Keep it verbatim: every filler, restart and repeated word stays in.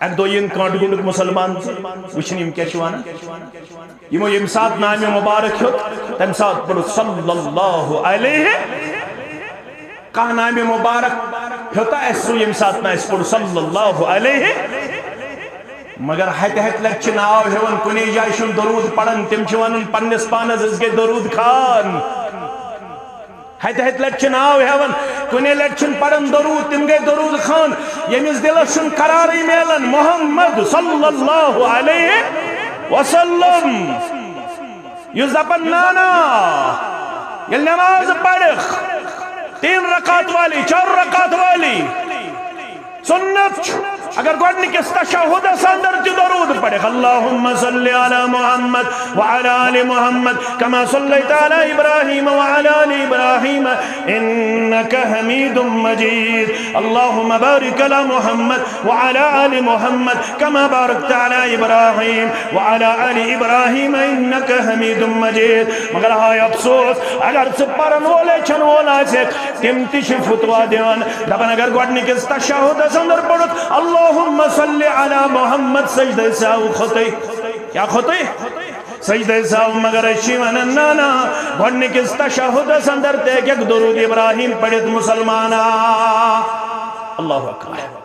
اکہِ دۄہ یِن کٲنٛٹہٕ گوٚنٛڈُک مُسلمان، وٕچھِن یِم کیٛاہ چھِ وَنان۔ یِمو ییٚمہِ ساتہٕ نامِ مُبارک ہیوٚت، تَمہِ ساتہٕ پوٚرُکھ صلی اللہ علیہ۔ کانٛہہ نامِ مُبارک ہیوٚتا اَسہِ سُہ، ییٚمہِ ساتہٕ نہٕ اَسہِ پوٚر صلی اللہ علیہ؟ مگر ہَتہِ ہَتہِ لَٹہِ چھِ ناو ہٮ۪وان، کُنے جایہِ چھُنہٕ درود پَران، تِم چھِ وَنان پنٛنِس پانَس أسۍ گٔے درود خان۔ ہَتہِ ہَتہِ لَٹہِ چھِ ناو ہٮ۪وان، کُنے لَٹہِ چھِنہٕ پَران درود، تِم گٔے درود خان۔ ییٚمِس دِلَس چھُنہٕ قرارٕے میلان محمد صلی اللہ علیہ وسلم، یُس دَپان نانا، ییٚلہِ نماز پَرکھ، تین رکعت والی، چار رکعت والی، سنت چھُ، اگر گۄڈٕنِکِس تشہدس اندر تہِ درود پَرکھ، اللہم صل علی محمد وعلی آل محمد کما صلیت علی ابراہیم وعلی آل ابراہیم انک حمید مجید۔ اللہم بارک علی محمد وعلی آل محمد کما بارکت علی ابراہیم وعلی آل ابراہیم انک حمید مجید۔ مگر ہائے افسوس، اگر ژٕ پرن وول، ہیٚچھن وول آسکھ، تِم تہِ چھِ فتوا دِوان، دپان اگر گۄڈٕنِکِس تشہدس اندر پوٚرُتھ اللہم صل علی محمد، سجدہ سہو کھوٚتُے۔ کیٛاہ کھوٚتُے؟ سجدہ سہو۔ مگر أسۍ چھِ ونان، نہ، نہ، گۄڈٕنِکِس تشہدس اندر تہِ ہیٚکہِ درود ابراہیم پٔرِتھ مسلمانا۔ اللہ اکبر۔